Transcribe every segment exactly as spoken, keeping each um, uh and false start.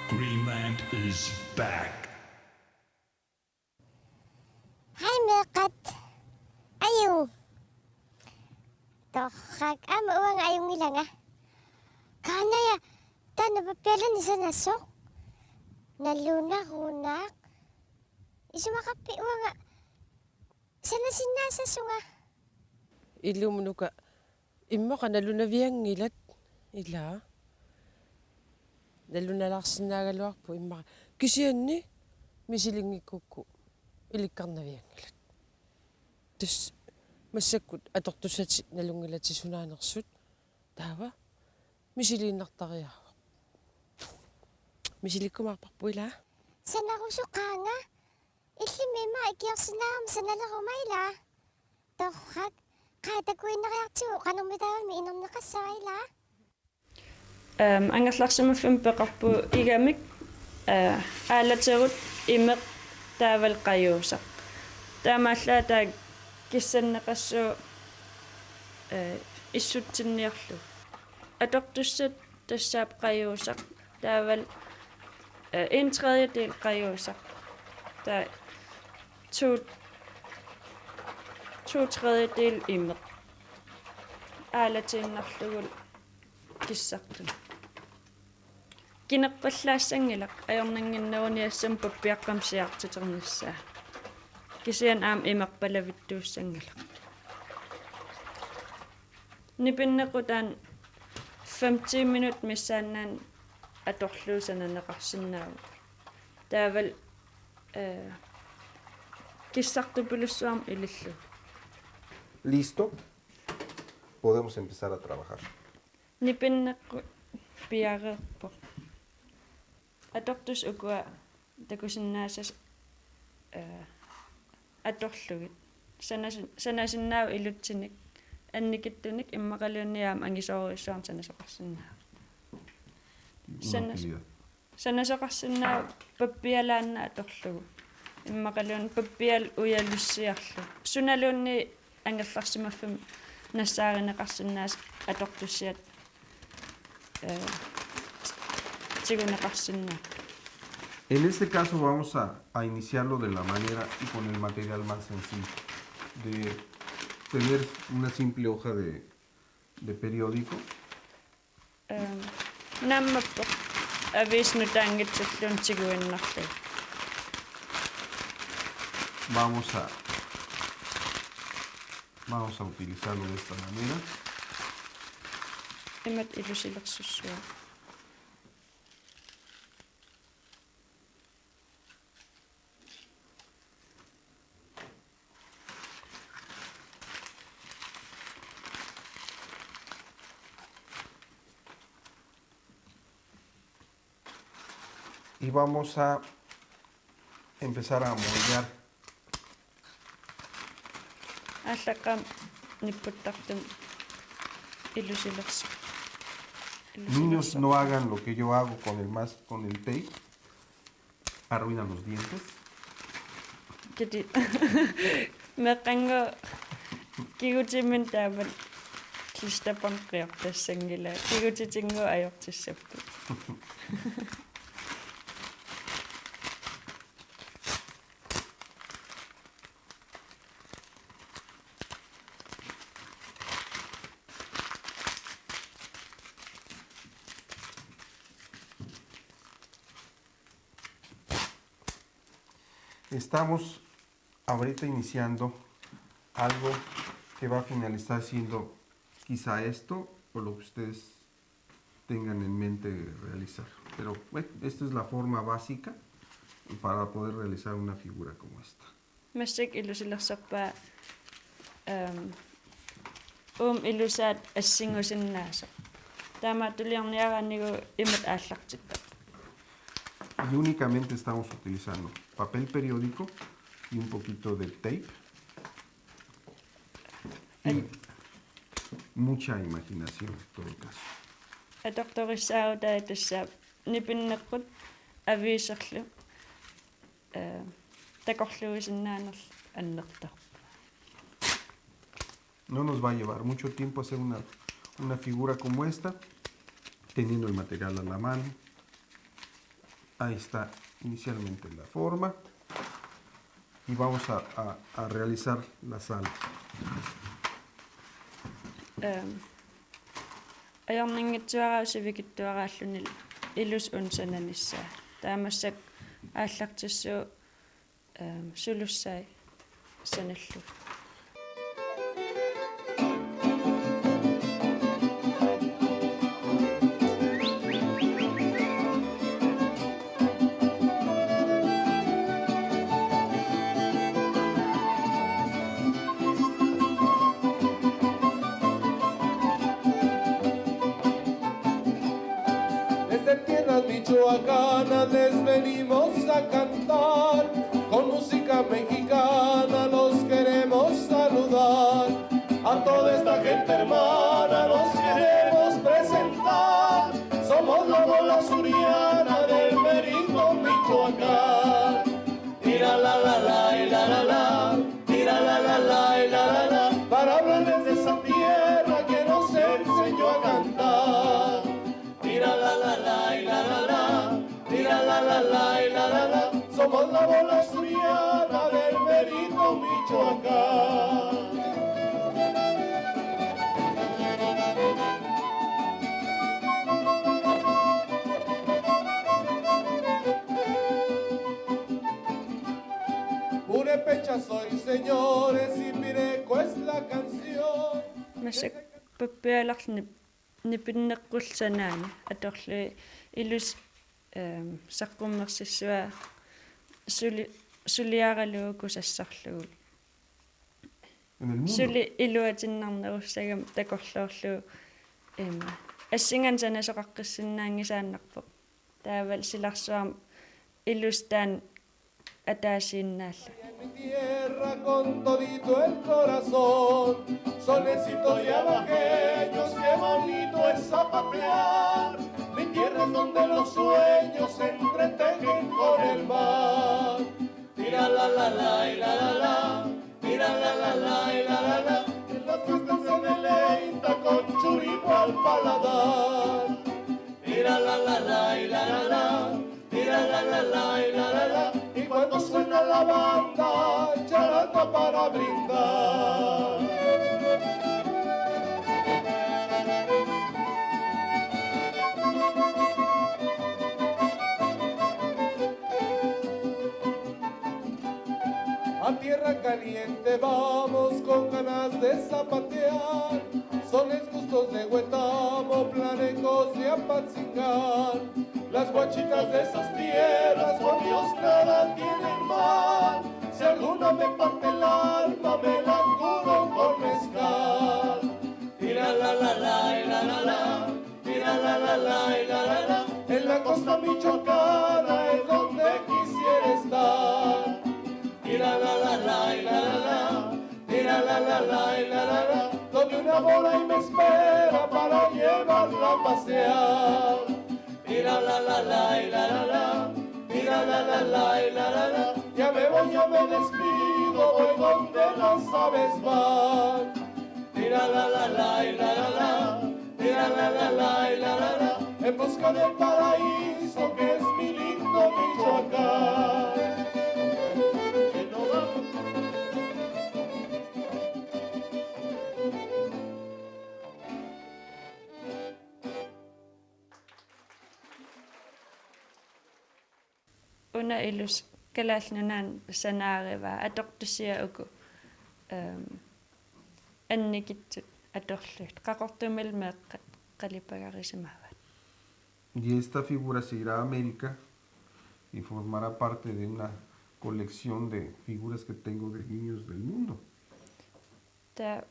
Greenland is back. Hej meeqqat. Ajunngi. Torrak, aamma uanga ajunngilanga. Kaanaja, taanna pappialanneq sanasoq. Nalunarunaq. Isumaqarpit uanga sanasinnaassasunga? Ilumut uku immaqa nalunavianngilat, ilaa. Nalunalaarsinnaagaluarput immaqa. Kisianni misilinngikkukkit ilikkarnavianngilat. Tassa massakkut atortussatit nalunngilatit sunaanersut. Taava misiliinnartariaqarpoq. Misilikkumaarparput, ilaa. Sanarusukaanga. Illimmi immaqa ikiorsinnaagama sanaleruma, ilaa. Torrak. Qaa, takuinnariartigu qanormitaava inerneqassava, ilaa. Ehm, angerlarsimaffimmi peqarput igamik, eh, aalaterut, imeq taavalu qajuusaq. Taamaallaat taakku kissanneqassaaq, eh, issutsinniarlugu. Atortussat tassaapput qajuusaq, taavalu, eh, en tredjedel qajuusaq. Taava to, to tredjedel imeq. Aalatiinnarlugu kissartunut. Kinerpallaassanngilaq ajornannginneruniassammat pappiaqqamik siaartiternissaa. Kisianni aamma imerpalavittuussanngilaq. Nipinneqqut taanna fem-ti minut missaannaanni atorlugu sananeqarsinnaavugut. Taavalu, eh, kissartupilussuarmik ilillugu. Listo, podemos empezar a trabajar. Nipinneqqut piareerpoq. Atortussat ukua takusinnaassasoq, eh, atorlugit. Sanasin-, sanasinnaavoq ilutsinik, annikitsunik immaqaluunniit aamma angisoorujussuarnik sanasoqarsinnaavoq. Una Sanas-, utilidad. Sanasoqarsinnaavoq pappialaannaq atorlugu. Immaqaluunniit pappialuit ujalussiarlugit. Sunaluunniit angerlarsimaffimmi nassaarineqarsinnaasoq atortussiat, eh, tiguneqarsinnaapput. En este caso vamos a, a iniciarlo de la manera y con el material más sencillo, de tener una simple hoja de, de periódico. Ehm, naammappoq aviisi nutaanngitsulluunniit tiguinnarlugu. Vamos a, vamos a utilizarlo de esta manera. Imatut ilusilersussuaq. Y vamos a empezar a moldear. Aallaqqaammut nipputtartumik ilusilersu-, Niños, ilusilersu-. No hagan lo que yo hago con el mas-, con el tape. Arruina los dientes. Kiti. Meeqqanngooq kigutiminnik taama klisterbandiortassanngilaa. Kigutitinngooq ajortissapput. Estamos ahorita iniciando algo que va a finalizar siendo quizá esto o lo que ustedes tengan en mente realizar. Pero bueno, esta es la forma básica para poder realizar una figura como esta. Massakkut ilusilersorpaa, ehm, uuma ilusaat assingusinnaasoq. Taamaattuliorniaraannigu imatut aallartittarpoq. Y únicamente estamos utilizando papel periódico y un poquito de tape. Y mucha imaginación, en todo caso. Atortorissaarutai tassa nipinneqqut aviiserlu, eh, takorluuisinnaanerlu annertarpoq. No nos va a llevar mucho tiempo hacer una, una figura como esta, teniendo el material a la mano. Ahí está inicialmente la forma. Y vamos a, a- a realizar las alas. Em, ajornanngitsuaraq sivikitsuaraalluni ilusi una sananissaa. Taava massakkut aallartissuugut, em, sulussai sanallugu. Desde tierras michoacanas les venimos a cantar, con música mexicana los queremos saludar. A toda esta gente hermana nos queremos presentar, somos la bola asturiana del Mérito, Michoacán. Tira la la la y la la la, tira la la la y la la la, para hablarles de esa tierra que nos enseñó a cantar. Tira la la la y la la la, tira la la la y la la la, somos la bola asturiana del Mérito, Michoacán. Purepecha soy, señores, y pireco es la canción. Massakkut pappialarlu nip-, nipinneqqullugu sanaani atorlugit ilusi, em, saqqummersissuaq suli-, suliaralugu kusassarlugu. En el mundo. Suli iluatinnarnerussagami takorloorlugu, em, assinganik sanasoqaqqissinnaanngisaannarpoq. Taavalu silarsuarmi ilusi taanna ataasiinnaallugu. En mi tierra con todito el corazón, solecitos y abajeños, qué bonito es zapatear. Mi tierra es donde los sueños se entretejen con el mar. Tira la la la y la la la, tira la la la y la la la, en las fiestas se deleita con churipo al paladar. Tira la la la y la la la, tira la la la y la la la, y cuando suena la banda, charanga para brindar. A tierra caliente vamos con ganas de zapatear, sones gustos de Huetamo, planecos de Apatzingán. Las guachitas de esas tierras, por Dios, nada tienen mal. Si alguna me parte el alma, me la curo con mezcal. Tira la la la y la la la, tira la la la y la la la, en la costa michoacana es donde quisiera estar. Tira la la la y la la la, tira la la la y la la la, donde una bola y me espera para llevarla a pasear. Tira la la la y la la la, tira la la la y la la la, ya me voy, ya me despido, voy donde las aves van. Tira la la la y la la la, tira la la la y la la la, en busca del paraíso que es mi lindo Michoacán. Una ilusi Kalaallit Nunaanni sanaarivaa atortusiat uku, ehm, annikitsut atorlugit. Qaqortumilu meeqqat qalipagarisimavaat. Y esta figura se irá a América y formará parte de una colección de figuras que tengo de niños del mundo. Taava,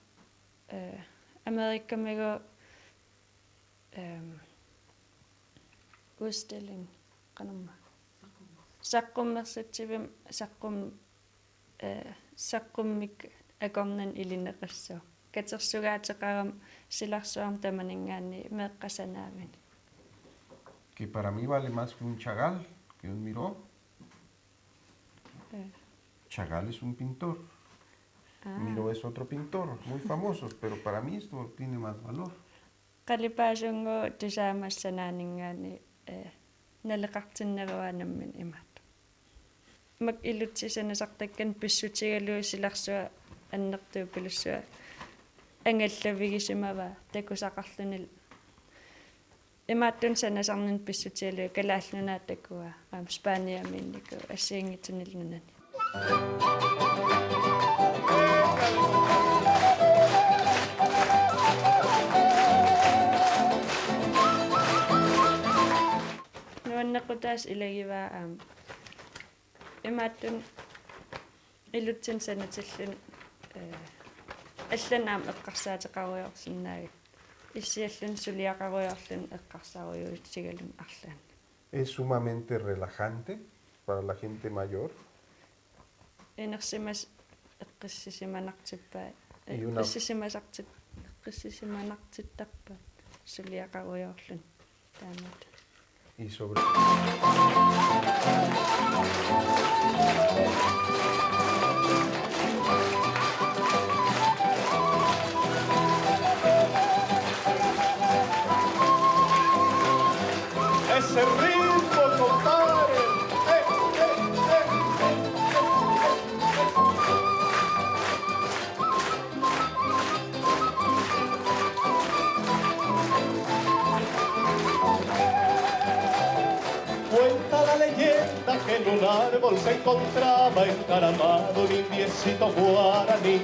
eh, Amerikamiigooq, ehm, udstilling, qanormaa. Saqqummersitsivimmi saqqum-, eh, saqqummikkut akornanni ilineqassooq. Katersugaateqarami silarsuarmi tamaninngaanniit meeqqat sanaavinik. Que para mí vale más que un Chagall, que un Miró. Eh. Chagall es un pintor. Ah. Miró es otro pintor, muy famosos, pero para mí esto tiene más valor. Qalipaasunngooq tusaamasut sanaaninngaanniit, eh, naleqartinneruaannammin imaat. Makku ilutsit sanasartakkanik pissutigalugu silarsuaq annertuupillugu angallavigisimavaa takusaqarluni. Imaattunik sanasarnini pissutigalugu Kalaallit Nunaat takuaa, aamma Spaniamiinnikuuvoq assigiinngitsunillu nunani. Nuannequtaasut ilagivaa aamma. Imaattunik ilutsinik sanatilluni, eh, allanik aamma eqqarsaateqarujoorsinnaagipput. Issialluni suliaqarujoorluni eqqarsarujuutigaluni arlaanni. Es sumamente relajante para la gente mayor. Inersimasut eqqissisimanartippaat. Y una Eqqissisimasartit-, eqqissisimanartittarpaat suliaqarujoorluni. Taamatut. Y sobre Ese ritmo, compadre. Eh, eh, eh. Cuenta la leyenda que en un árbol se encontraba encaramado un indiecito guaraní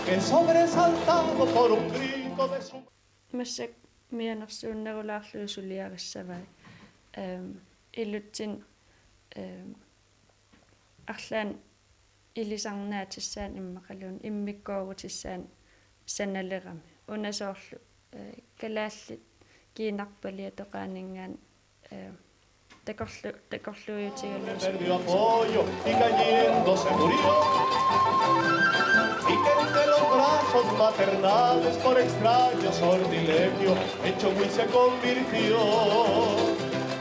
que, sobresaltado por un grito de su Massakkut mianersuunnerulaarlugu suliarissavai. Ehm, ilutsinik, ehm, arlaannik ilisarnaatissaannik immaqaluunniit immikkoorutissaanik sanalerami. Una soorlu, eh, kalaallit kiinnarpaliatoqaaninngaanniit, eh, takorlu-, takorluuutigalugu. Perdió apoyo y cayendo se murió. Y que entre los brazos maternales por extraño sortilegio en Chogüí se convirtió.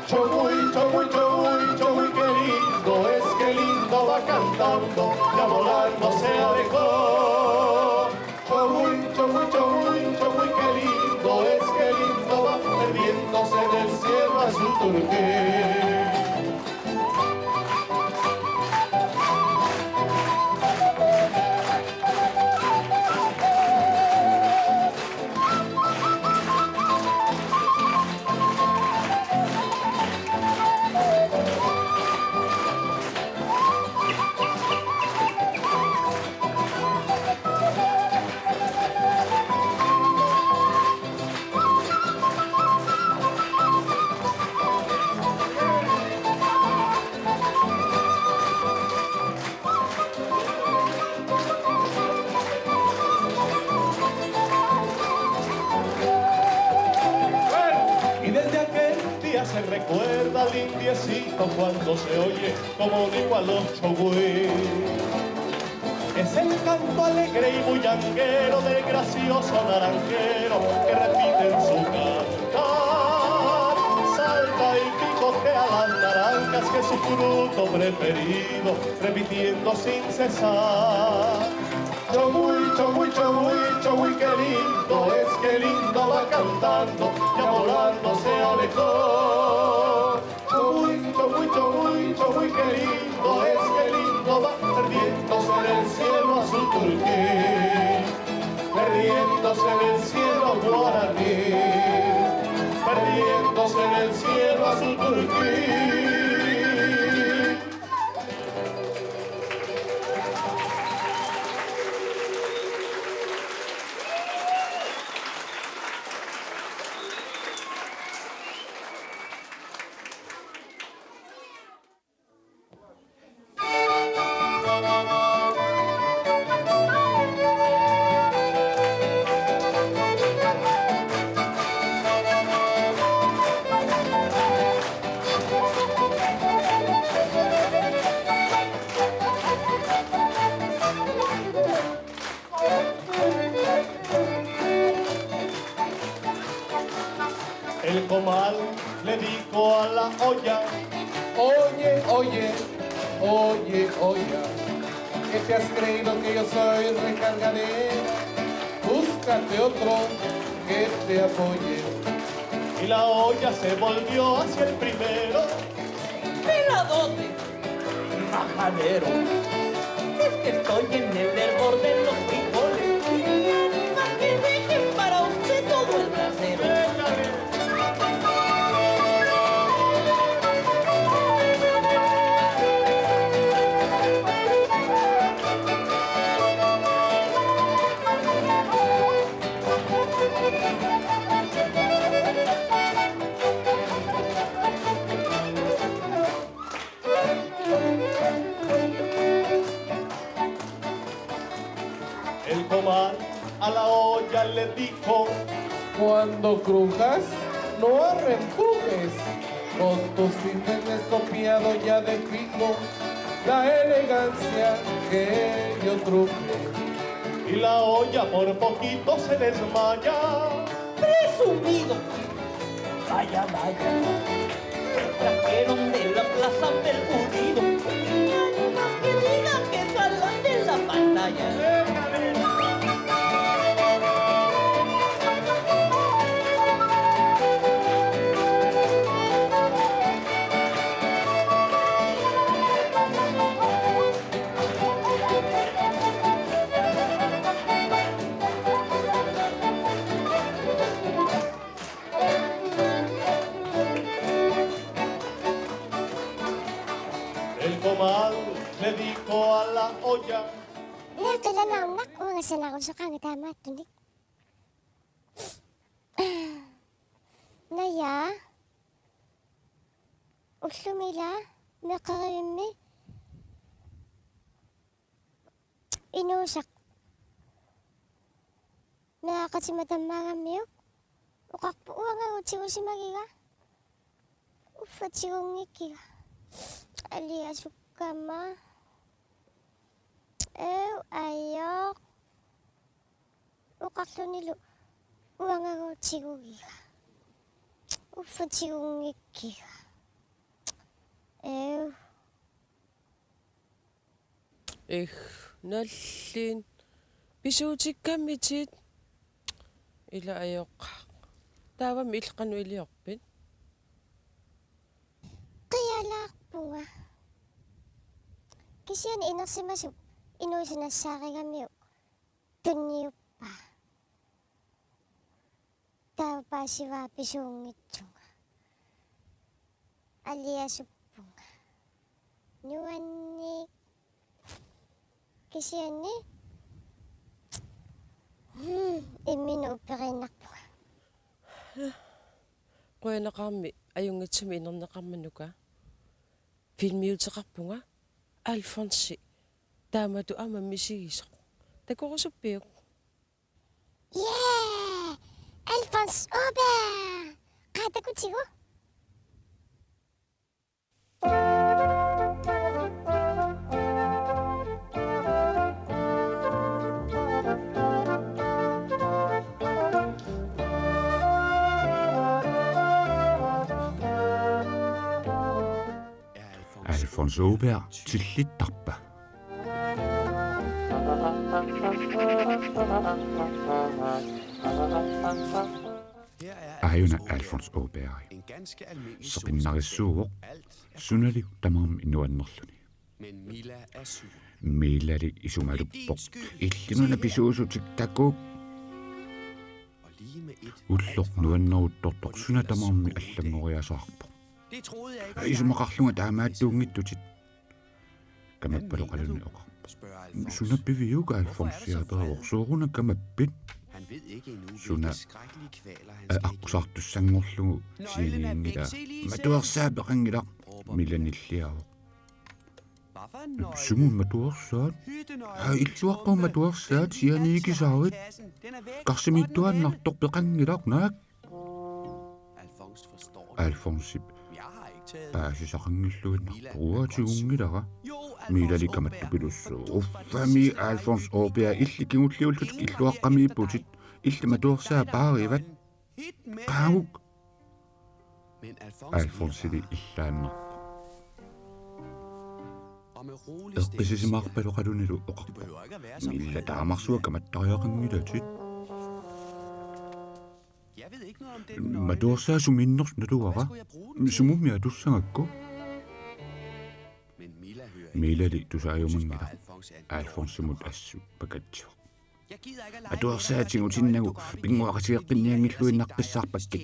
Chogüí, Chogüí, Chogüí, Chogüí, qué lindo es, qué lindo va cantando, ya volando se alejó. Chogüí, Chogüí, Chogüí, Chogüí, qué lindo es, qué lindo va perdiéndose en el cielo azul turquí. Y desde aquel día se recuerda al indiecito cuando se oye como un igual los Chogüí. Es el canto alegre y bullanguero del gracioso naranjero que repite en su cantar. Salta y picotea las naranjas que es su fruto preferido, repitiendo sin cesar. Chogüí, Chogüí, Chogüí, Chogüí, qué lindo es, qué lindo va cantando, ya volando se alejó. Chogüí, Chogüí, Chogüí, Chogüí, qué lindo es, qué lindo va perdiéndose en el cielo azul turquí, perdiéndose en el cielo guaraní, perdiéndose en el cielo azul turquí. El comal le dijo a la olla: oye, oye, oye, olla, que te has creído que yo soy recargadera, búscate otro que te apoye. Y la olla se volvió hacia el primero. Peladote. Majadero. Es que estoy en el hervor de los frijoles. Más que dejen para usted todo el trasero. El comal a la olla le dijo: "Cuando crujas, no arrempujes. Con tus dientes estropeado ya de fijo la elegancia que yo truje". Y la olla por poquito se desmaya. Presumido. Vaya, vaya. Me trajeron de la plaza percudido. Más que digan que salgan de la pantalla. El comal le dijo a la olla. Naqilanaarnaq uanga sanarusaqaanga taamaattunik. Naja. Ullumi ila meqerivimmi inuusaq. Meeraqatima tammaagamiuk oqarpoq: "Uangagu tigusimagiga. Uffa tigunngikkiga. Aliasukkama. Eu, ajoq." Oqarlunilu: "Uangagu tigugiga. Uffa tigunngikkiga. Eu." Eh, nalliin. Pisuutikkamitit. Ila ajoqaaq. Taavami illit qanoq iliorpit? Qialaarpunga. Kisianni inersimasut inuusinnassaarigamiuk tunniuppaa. Taava paasivara pisuunngitsunga. Aliasuppunga. Nuanneq. Kisianni. Hmm, imminut upperiinnarpunga. Qujanaqaarmi ajunngitsumik inerneqarmat, Nuka. Filmiuteqarpunga. Alfonsi. Taamatut aamma misigisoq. Takorusuppiuk? Yeah! Alfons Åberg! Qaa, takutigu. Alfons Åberg, tillittarpa? Aajuna Alfons Åberg. Seqinnarissuuvoq, sunali tamarmi nuannerluni. Milali isumaluppoq. Illimuna pisuusutik takuuk. Ulloq nuanneruttortoq suna tamarmi allanngoriasaarpoq. Isumaqarlunga taamaattuunngitsutit. Kamappalu qalunni oqarpoq: "Suna piviuk?" Alfonsi aperivoq: "Sooruna kamappit?" Suna aqqusaartussanngorlugu sianiinngilaa. "Matuersaa peqanngilaq." Mila nilliavoq: "Sumut matuersaat?" "Aa, illuaqqamut matuersaat, sianiikisarit. Karsimiittuaannartoq, peqanngilaq, naak." Alfonsip paasisaqanngilluinnarpoq: "Uanga tigunngilara." Milali kamattupilussuuvoq: "Uffami, Alfons Åberg, illit kingulliullutit illuaqqamiipputit. Illit matuersaa paarivat. Qaaguk." Alfonsili illaannarpoq. Eqqissisimaarpalu qalunilu oqarpoq: "Mila, taamarsuaq kamattariaqanngilatit." Matuarsaat sumiinnersoq naluara. Sumummi atussagakku? Milali tusaajumanngilaq. Alfonsimut assut pakatsivoq. Matuarsaat tigutinnagu pinnguaqatigeqqinnianngilluinnaqqissaarpakkit.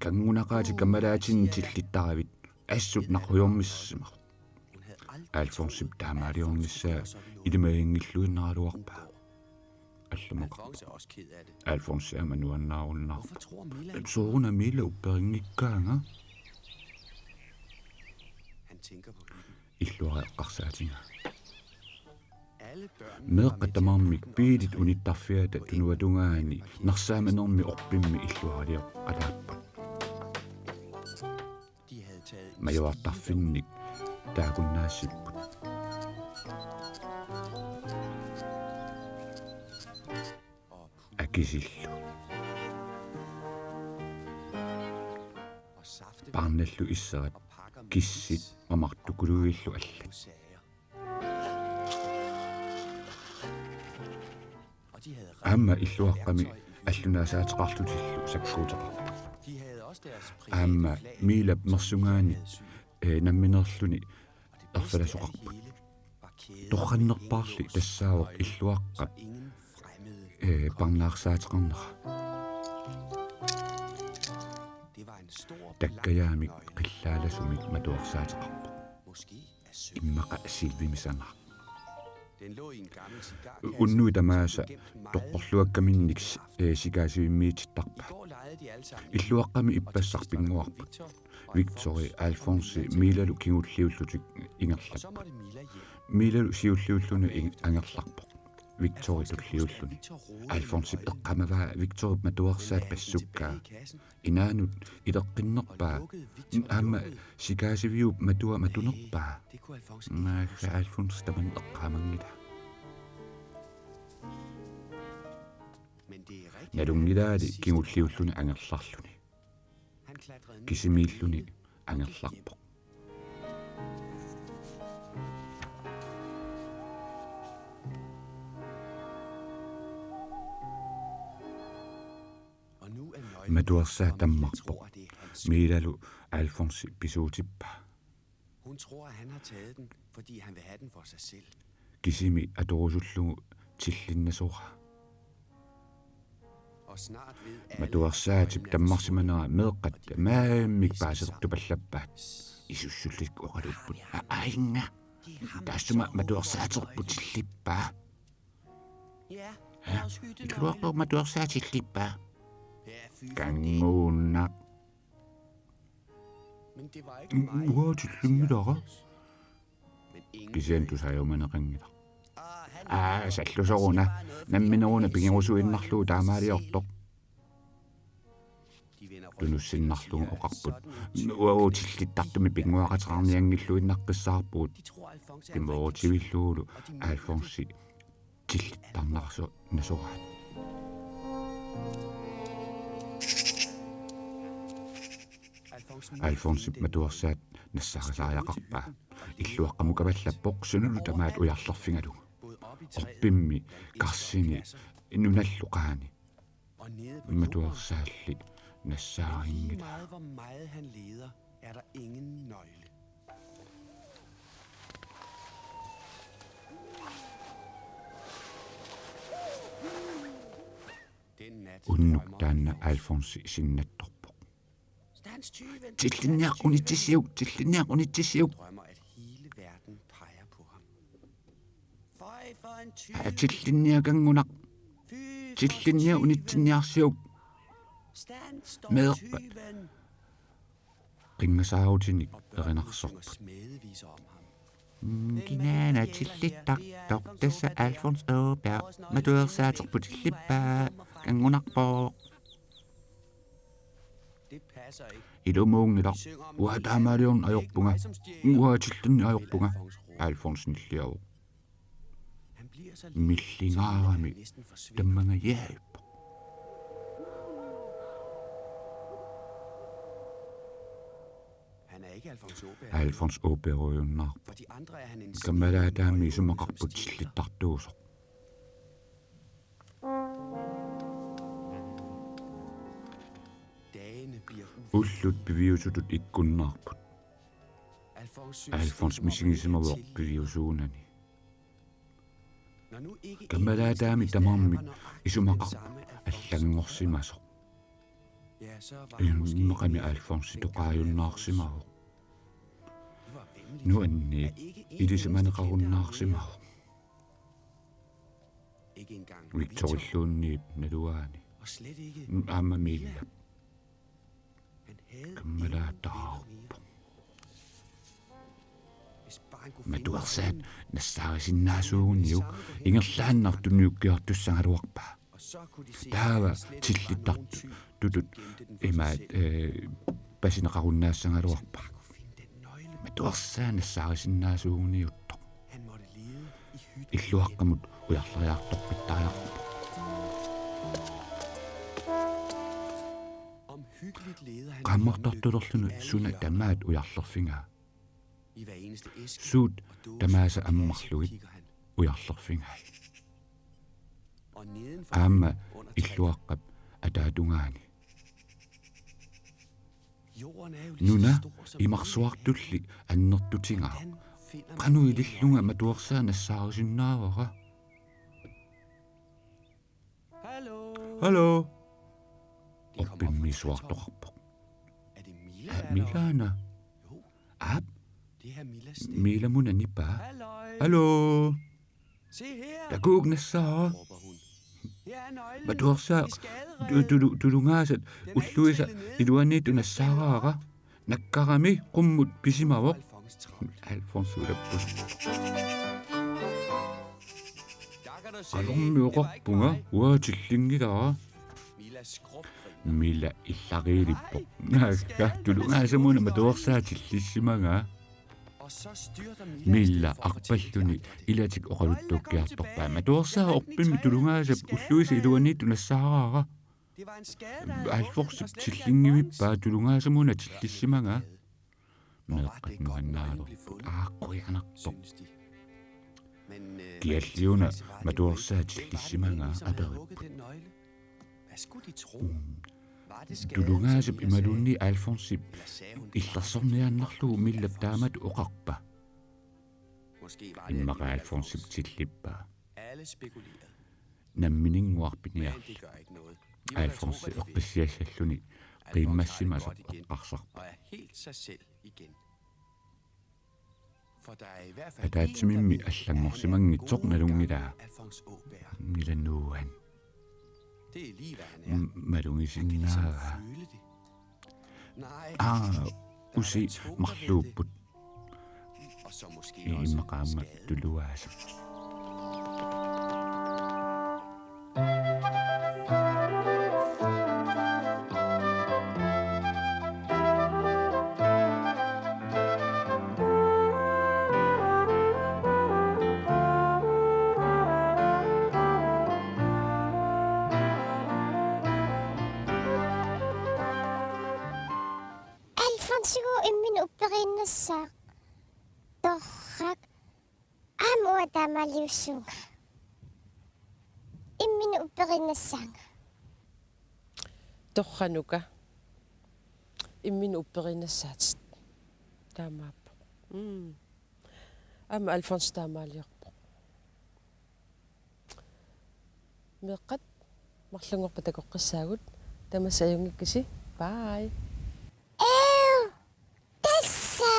Kanngunaqaatit kammalaatinnit tillittaravit. Assut naqujormissimavoq. Alfonsip taamaaliornissaa ilimaginngilluinnaraluarpaa. Allamukaq. Alfonsi aamma nuannaarunnaarpoq. Sooruna Mila upperinngikkaanga? Illuara eqqarsaatigaa. Meeqqat tamarmik biilit unittarfiata tunuatungaani narsaamanermi orpimmi illuaralioqalaapput. Majuartarfinnik taakkunnaassipput. Akisillu. Paarnallu isserat, kissit, mamartukuluillu allat. Aamma illuaqqami allunaasaateqarlutillu sakkuuteqarput. Aamma Milap mersungaani, eh, nammineerluni erfalasoqarput. Torrannerpaarli tassaavoq illuaqqap, eh, parnaarsaateqarnera. Takkajaamik qillaalasumik matuarsaateqarpoq. Immaqa silvimisanaq. Unnuit tamaasa toqqorluakkaminnik, eh, sikaasivimmiitittarpaat. Illuaqqami ippassaq pinnguarput. Victori, Alfonsi Milalu kingulliullutik ingerlapput. Milalu siulliulluni ing-, angerlarpoq. Victori tulliulluni. Alfonsip eqqaamavaa Victorip matuarsaat passukkaa. Inaanut ileqqinnerpaa. Aamma sikaasiviup matua matunerpaa. Naagga Alfons tamanna eqqaamanngilaa. Nalunngilaali kingulliulluni angerlarluni. Kisimiilluni angerlarpoq. Matuarsaat tammarpoq. Milalu Alfonsi pisuutippaa. Hun tror, at han har taget den, fordi han vil have den for sig selv. Kisimi atorusullugu tillinnasoraa. Og snart ved alle, at nøglen er forsvundet. Matuarsaatip tammarsimanera meeqqat maannakkut paasereertupallappaat. Isussullit oqaluupput. Aa, ainga. Taassuma matuarsaaterput tillippaa. Ja, illuaqqap matuarsaat tillippaa. Kanngunaq. Uanga tillinngilara. Kisianni tusaajumaneqanngilaq. Aa, sallusoruna. Nammineruna pigerusuinnarlugu taamaaliortoq. Tunussinnarlugu oqarput. Uagut tillittartumik pinnguaqateqarnianngilluinnaqqissaarpugut. Kimoorutsillugu Alfonsi tillittarnaso-, nasoraat. Alfonsip matuarsaat nassaarisariaqarpaa. Illuaqqamut kavallappoq sununu tamaat ujarlerfigalugu. Orpimmi, karsini, nunallu qaani. Matuarsaalli nassaarinngilaa. Lige meget, hvor meget han leder, er der ingen nøgle. Unnuk taanna Alfonsi sinnattorpoq. Tillinniaq unitsissiuk, tillinniaq unitsissiuk. Drømmer, at hele verden peger på ham. Aa, tillinniaq kanngunaq. Tillinniaq unitsinniarsiuk. Meeqqat qinngasaarutinik erinarsorput. Mm, kinaana tillittartoq, tassa Alfons Åberg, matuarsaaterput tillippaa, kanngunarpoq. Ilumuunngilaq, uanga taamaaliorneq ajorpunga, uanga tillinneq ajorpunga, Alfons nilliavoq. Millingaarami tammangajaappoq. Alfons Åbergujunnaarpoq. Kammalaataami isumaqarput tillittartuusoq. Ullut piviusutut ikkunnaarput. Alfons misigisimavoq piviusuunani. Kammalaataami tamarmik isumaqarpoq allanngorsimasoq. Immaqami Alfonsitoqaajunnaarsimavoq. Nuanniit ilisimaneqarunnaarsimavoq. Victorilluunniit naluaani. Aamma Miillap. Kammalaataarpoq. Matuersaat nassaarisinnaasuuguniuk ingerlaannaq tunniukkiartussagaluarpaa. Taava tillittartutut imaat, eh, pasineqarunnaassagaluarpaa. Matuersaat nassaarisinnaasuuguniuttoq. Illuaqqamut ujarleriartorpittariaqarpoq. Qaammartartulerluni suna tamaat ujarlerfigaa. Suut tamaasa ammarlugit ujarlerfigai. Aamma illuaqqap ataatungaani. Nuna imarsuartulli annertutigaaq. Qanoq ilillunga matuersaat nassaarisinnaavara? Hallo. Orpimmi suartoqarpoq. Aa, Milaana. Aap. Miilamuna nipaa. Hallo. Takuuk nassaara. Matuersaat tu-, tulu-, tulungaasat ulluisa iluaniittut nassaaraara. Nakkarami qummut pisimavoq. Alfons ulappus. Qalormi oqarpunga uanga tillinngilara. Mila illariilippoq. Naakka tulungaasamuna matuersaat tillissimagaa. Mila arpalluni ilatik oqaluttuukkiartorpaa. Matuersaat orpimmi tulungaasap ulluisa iluaniittut nassaaraara. Alfonsip tillinngivippaa tulungaasamuna tillissimagaa. Meeqqat nuannaalerput. Aa, qujanarpoq. Kialliuna matuersaat tillissimagaa aperipput. Mm. Tulungaasap imaluunniit Alfonsip illersorniaannarlugu Milap taamatut oqarpa. Immaqa Alfonsip tillippaa. Nammininnguaq piniarlugu. Alfonsi eqqissiassalluni qiimmassimasoq eqqarsarpoq. Ataatsimimmi allanngorsimanngitsoq nalunngilaa. Ngilanuan. M-, malugisinnaavaa. Aa, usi marluupput. Immaqa aamma tuluaasaq. Alfonsigu imminut upperiinnassaaq. Torrak. Aamma uanga taamaaliussuunga. Imminut upperiinnassaanga. Torranuka. Imminut upperiinnassaatit. Taamaappoq. Mm. Aamma Alfons taamaaliorpoq. Meeqqat, marlunngorpat takoqqissaagut. Tamassi ajunngikkisi. Bye. Ew, tassa.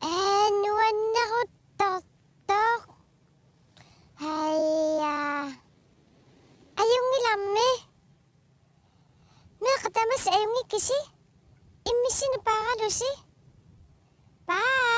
Ee, nuanneruttortoq. Haja. Ajunngilarmi. Meeqqat, tamassi ajunngikkisi. Immissinnut paaralusi. Bye.